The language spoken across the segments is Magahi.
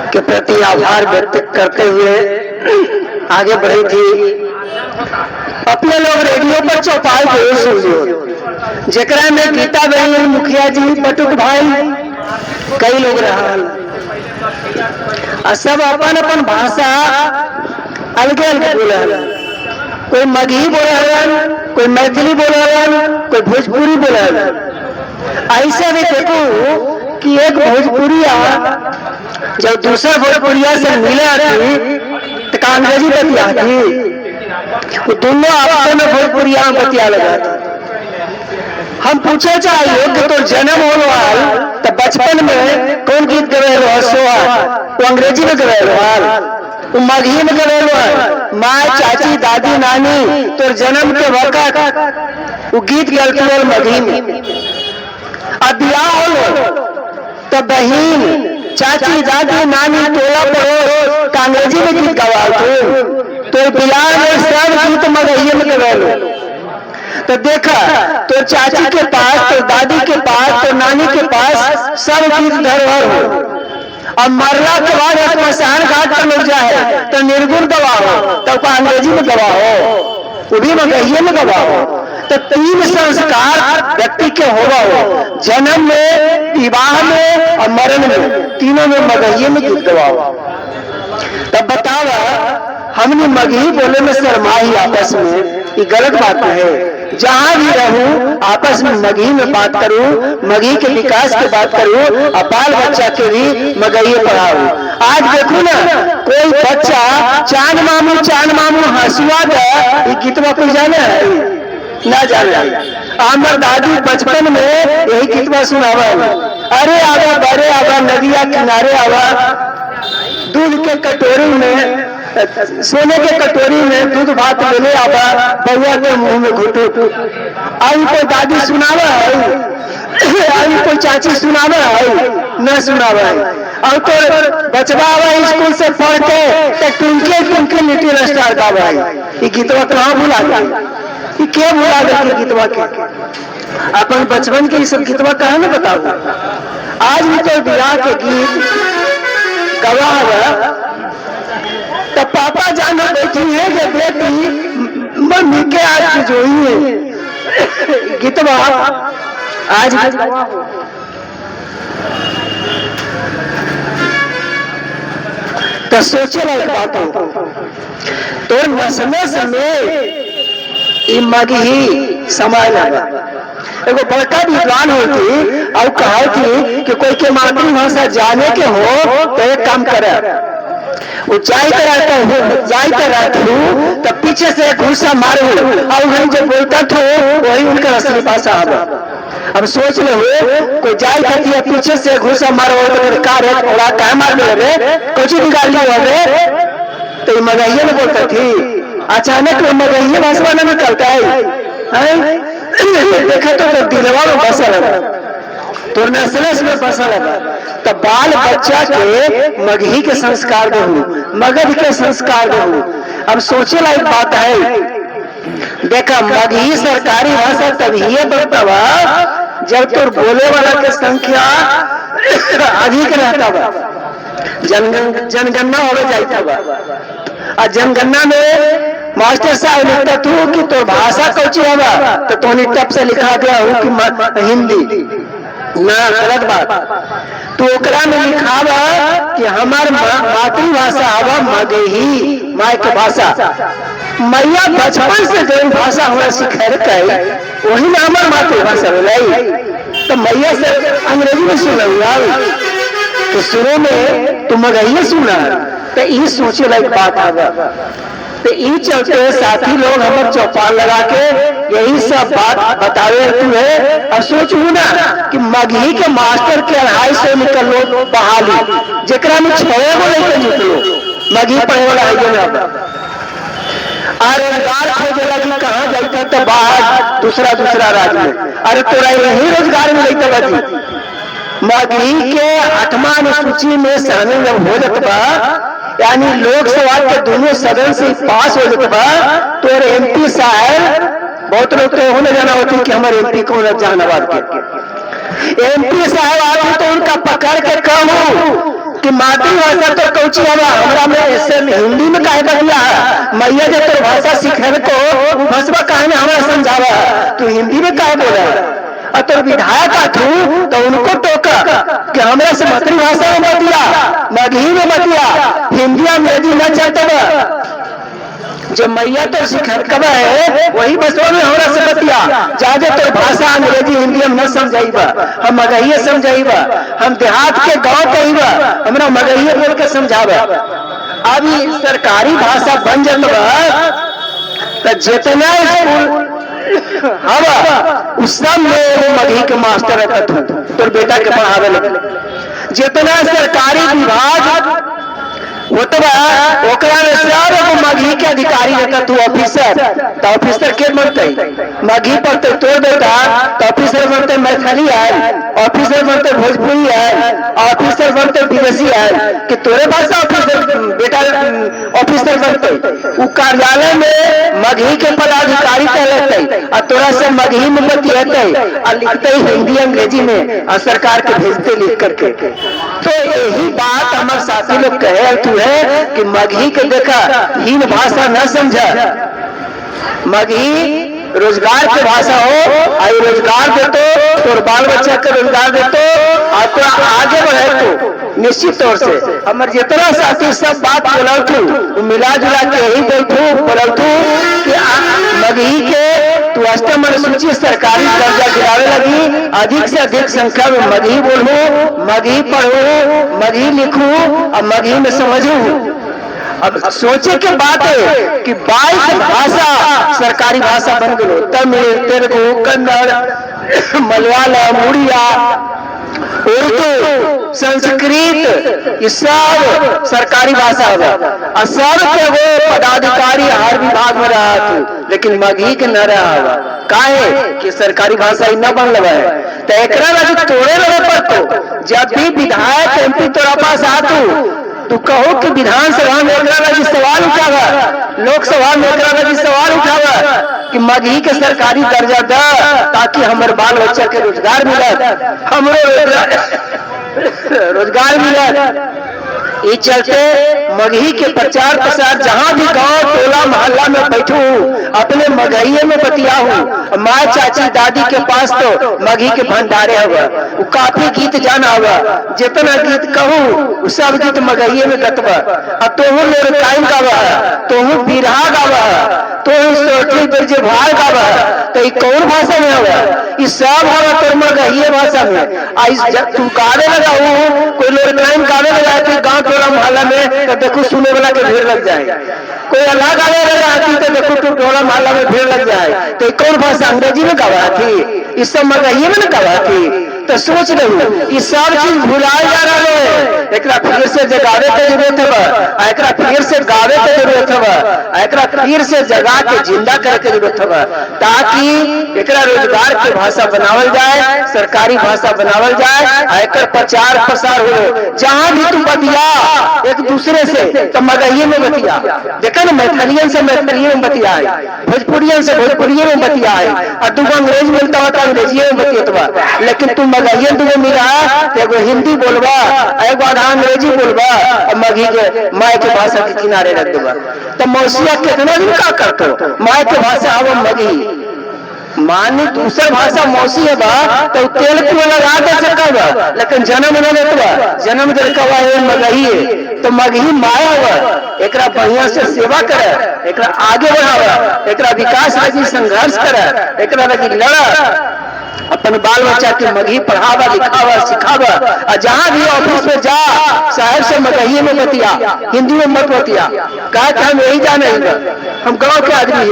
के प्रति आभार व्यक्त करते हुए आगे बढ़ी थी। अपने लोग रेडियो पर चौपाल जरूर सुन लियो, जेकरा में गीता बहन, मुखिया जी, बटुक भाई, कई लोग रहा और सब अपन अपन भाषा अलगे अलगे बोले हलन। कोई मगही बोले हलन, कोई मैथिली बोले हलन, कोई भोजपुरी बोले हलन। ऐसे भी देखो कि एक भोजपुरिया जब दूसरा भोजपुरिया से मिले थी तो का अंग्रेजी बतिया थी, वो दोनों आपस में भोजपुरिया में बतिया लगा था। हम पूछे चाहिए कि तो जन्म हो हाल तो बचपन में कौन गीत गवे हो सोहर, वो अंग्रेजी में गवे हाल, वो मगही में गवे हो। माँ, चाची, दादी, नानी तो जन्म के वक्त वो गीत गलती हो मगही में। अब ब्याह हो तो बहन, चाची, दादी, नानी, टोला पड़ोस का अंग्रेजी में गीत गवा तो बिहार में सब गीत मगही में गवे। तो देखा तो चाची के पास, तो दादी के पास, तो नानी के पास सब गीत धरोहर हो। और मरला के बाद श्मशान घाट पर लोग जाए तो निर्गुण गवा हो, तब तो अंग्रेजी में गवा हो, वो भी मगहिये में गवा हो। तो तीन संस्कार व्यक्ति के होगा हो, जन्म में, विवाह में और मरण में, तीनों में मगहिये में गीत गवा हो। तब बतावा हमने मगही बोले में शर्माई आपस में, ये गलत बात है। जहां भी रहूं आपस में मगही में बात करूं, मगही के विकास की बात करूं और बाल बच्चा के भी मगही पढ़ाऊं। आज देखो ना कोई बच्चा चांद मामू चांद मामू हंसुआ दे, ये गीतवा कोई जाने है ना जाने। हमार दादी बचपन में यही गीतवा सुनावा, अरे आवा बड़े आवा नदिया किनारे आवा, दूध के कटोरी में, सोने के कटोरी में दूध भात ले आवा, बउआ के मुंह में घुटू। आई कोई दादी सुनावा है, आई कोई चाची सुनावा है, न सुनावा है। और तो बचवा आवा स्कूल से पढ़ के तो ट्विंकल ट्विंकल लिटिल स्टार गावा है। ये गीतवा कहाँ भुला गए, ये के भुला गए गीतवा के? अपन बचपन के ये सब गीतवा कहाँ ना बताओ। आज भी कोई बियाह के गीत गवा हुआ तो पापा जाना बैठी है कि बेटी मम्मी के आज जोई है, गीतवा आज भी गवा हो। तो सोचे लायक बात हो तो नसमे समय ई मगही समय लगा। एगो बड़का विद्वान होती और कहा थी कि कोई के मातृभाषा जाने के हो तो एक काम करे, वो जाते रहता हूँ जाते रहता हूँ तो पीछे से घुसा मारू और वही जो बोलता था वही उनका असली भाषा आवा। अब सोच लो कोई जाए थी है पीछे से घुसा मारो तो का रे थोड़ा का मार दे रे कुछ बिगाड़ लियो रे, तो ये मगहिये में बोलता थी। अचानक वो मगहिये भाषा ना निकलता है, हैं? देखा तो दिलवा में बसा लगा, तो नस्ल में बसा लगा। तो बाल बच्चा के मगही के संस्कार देहू, मगध के संस्कार देहू। अब सोचे लायक बात है, देखा मगही सरकारी भाषा तभी बनता बा जब तो बोले वाला के संख्या अधिक रहता बा, जनगणना होवे जाता बा। और जनगणना में मास्टर साहब लिखता तू कि तो भाषा कौची हवा, तो तोनी टप से लिखा गया हूँ कि हिंदी ना, गलत बात। तो ओकरा में लिखावा कि हमार मातृभाषा हवा मगही, माय के भाषा। मैया बचपन से जो भाषा हमरा सिखेलकै वही ना हमार मातृभाषा भेलै। तो मैया से अंग्रेजी में सुनल तो शुरू में तो मगहिये सुना, तो ये सोचे लायक बात आवा। तो ई चलते साथी लोग हमारे चौपाल लगा के यही सब बात बतावे है। और सोचू ना कि मगही के मास्टर के 250 निकल लो बहाली, जेकरा में 6 गो लेके निकलो मगही पढ़े वाला है ना। और रोजगार खोजे लगी कहाँ जाता तो बाहर दूसरा दूसरा राज्य में, अरे तोरा यही रोजगार मिलता बाजी। मगही के 8वां अनुसूची में शामिल जब हो जाता बा, यानी लोकसभा के दोनों सदन से पास हो जाता बा, तो एमपी साहब बहुत लोग तो होने जाना होती कि हमारे एमपी कौन है जहानाबाद के एमपी साहब आते तो उनका पकड़ के कहूं कि मातृभाषा तो कौची हवा हमरा में ऐसे में हिंदी में काहे बतिया है, मैया जो तोर भाषा सीखे को वो भाषा काहे में हमरा समझावा है, तू हिंदी में काहे बोला है। और तोर विधायक आथू तो उनको टोका कि हमरा से मातृभाषा में बतिया, मगही में बतिया, हिंदी अंग्रेजी न चलता। जो मैया तो सिखा है वही बसवा में हमरा से बतिया, जादे तो भाषा अंग्रेजी हिंदी हम न समझाइबा, हम मगहिए समझाइबा, हम देहात के गांव कहिबा, हमरा मगहिए बोल के समझाबा। अभी सरकारी भाषा बन जाता तो जितना स्कूल हवा उस सब में मगही के मास्टर रहता तोर बेटा के पढ़ावे लगे। जितना सरकारी विभाग होतबा ओकरा में सब एगो मगही के अधिकारी रहता तू ऑफिसर, तो ऑफिसर के बनते मगही पढ़ते तोर बेटा, तो ऑफिसर बनते मैथिली आयल, ऑफिसर बनते भोजपुरी आयल, ऑफिसर बनते विदेशी आयल, कि तोरे भाषा ऑफिसर बेटा ऑफिसर बनते। उ कार्यालय में मगही के पदाधिकारी कहते और तोरा से मगही में बतियाते और लिखते हिंदी अंग्रेजी में और सरकार के भेजते लिख करके। तो यही बात हमारे साथी लोग कहे तू है कि मगही के देखा हीन भाषा न समझा, मगही रोजगार के भाषा हो, आई रोजगार देतो तोर बाल बच्चा के रोजगार देतो और तोरा आगे बढ़े तो निश्चित तौर से हमारे जितना साथी सब बात बोलल तू मिला जुला के यही बोलल तू कि मगही के तू अष्टम अनुसूची सरकारी दर्जा दिलावे लगी, अधिक से अधिक संख्या में मगही बोलू, मगही पढ़ू, मगही लिखू और मगही में समझू। अब सोचे के बात है कि 22 भाषा सरकारी भाषा बन गई, तमिल, तेलुगु, कन्नड़, मलयालम, उड़िया, उर्दू, संस्कृत, ये सब सरकारी भाषा है और सब के वो पदाधिकारी हर विभाग में रहा तू, लेकिन मगही के न रहा हुआ काहे कि सरकारी भाषा ही न बन लगा है। तो एकरा लगी तोड़े लगे पर तो जब भी विधायक एमपी तोरा पास आतू तू कहो कि विधानसभा में एकरा लगी सवाल उठावा, लोकसभा में एकरा लगी सवाल उठावा कि मगही के सरकारी दर्जा द ताकि हमर बाल बच्चा के रोजगार मिलत, हमरो रोजगार मिलत। ये चलते मगही के प्रचार प्रसार जहां भी गांव टोला मोहल्ला में बैठू अपने मगहिये में बतियाहू। माँ चाची दादी के पास तो मगही के भंडारे हवा, वो काफी गीत जाना हवा, जितना गीत कहूँ सब गीत मगहिये में गतवा। अब तोहू लोरकाइन गावा, तोहू बिरहा गावा, तोहू सोठी बिरजे भार गावा, तो ये कौन भाषा में हवा? ये सब हवा तोर मगहिये भाषा में। आ तू गावे लगा हूँ, कोई लोरकाइन गावे लगा तो गाँव टोला मोहल्ला में तो देखो सुने वाला के भीड़ लग जाए, कोई अलग गावे लगा आती तो देखो तू टोला मोहल्ला में भीड़ लग जाए। तो कौन भाषा अंग्रेजी में गवा थी, इस सब मगहिये में न गवा थी। तो सोच रही ये सब चीज भुलाए जा रहा है, एकरा फिर से जगावे के जरूरत है, एकरा फिर से गावे के जरूरत है, एकरा फिर से जगा के जिंदा करे के जरूरत है, ताकि एकरा रोजगार के भाषा बनावल जाए, सरकारी भाषा बनावल जाए, एकर प्रचार प्रसार हो। जहां भी तुम बतिया एक दूसरे से तो मगहिये में बतिया, देखा ना मैथिलियन से मैथिलिये में बतिया है, भोजपुरियन से भोजपुरिये में बतिया है, और तुम अंग्रेज मिलता हो तो अंग्रेजी में बतियतवा, लेकिन तुम मगहियन तुम्हें मिला तो एगो हिंदी बोलबा, एगो आधा अंग्रेजी बोलबा और मगही के माय के भाषा के किनारे रख देबा। तो मौसिया कितना दिन का करतो माय के भाषा हवा मगही, मानी दूसर भाषा मौसी है बा तो तेल कुआ लगा दे सकबा, लेकिन जन्म न लेतबा, जन्म दिलकवा है मगही है, तो मगही माया हुआ, एकरा बढ़िया से सेवा करे, एकरा आगे बढ़ावा, एकरा विकास लगी संघर्ष करे, एकरा लगी लड़ा, अपन बाल बच्चा के मगही पढ़ावा लिखावा सिखावा। और जहां भी ऑफिस में जा साहब से मगही में बतिया, हिंदी में मत बतिया, कहा कि हम यही जाने ही, हम गांव के आदमी ही,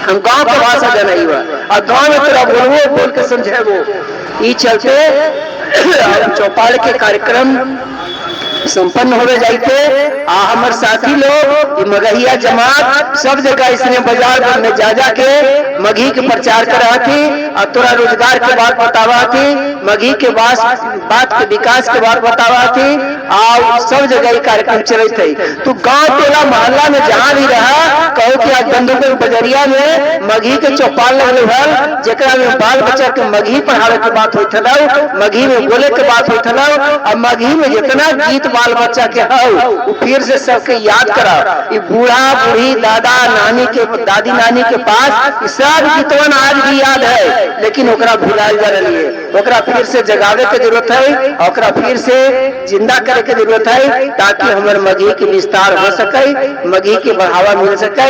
हम गांव के भाषा जाने ही, और गांव में तेरा बोलवो बोल के समझेबो। ये चलते चौपाल के कार्यक्रम संपन्न होवे जाते आ हमार साथी लोग मगहिया जमात सब जगह इसने बाजार भर में जा जा के मगही के प्रचार करा थी और तोरा रोजगार के बात बतावा थी, मगही के बात के विकास के बात बतावा थी। और सब जगह ई कार्यक्रम चलते है। तो गांव टोला मोहल्ला में जहां भी रहा कहो कि आज बंधुपुर बजरिया में मगही के चौपाल लगल हल, जेकरा में बाल बच्चा के मगही पढ़ावे के बात होत हलौ, मगही में बोले के बात होत हलौ, और मगही में जितना गीत बाल बच्चा के हौ वो फिर से सबके याद करा। ई बूढ़ा बूढ़ी दादा नानी के दादी नानी के पास ई सब गीतवन आज भी याद है, लेकिन ओकरा भुलाल जा रही है। ओकरा फिर से जगावे के जरूरत है, ओकरा फिर से जिंदा करे के जरूरत है, ताकि हमर मगही के विस्तार हो सके, मगही के बढ़ावा मिल सके।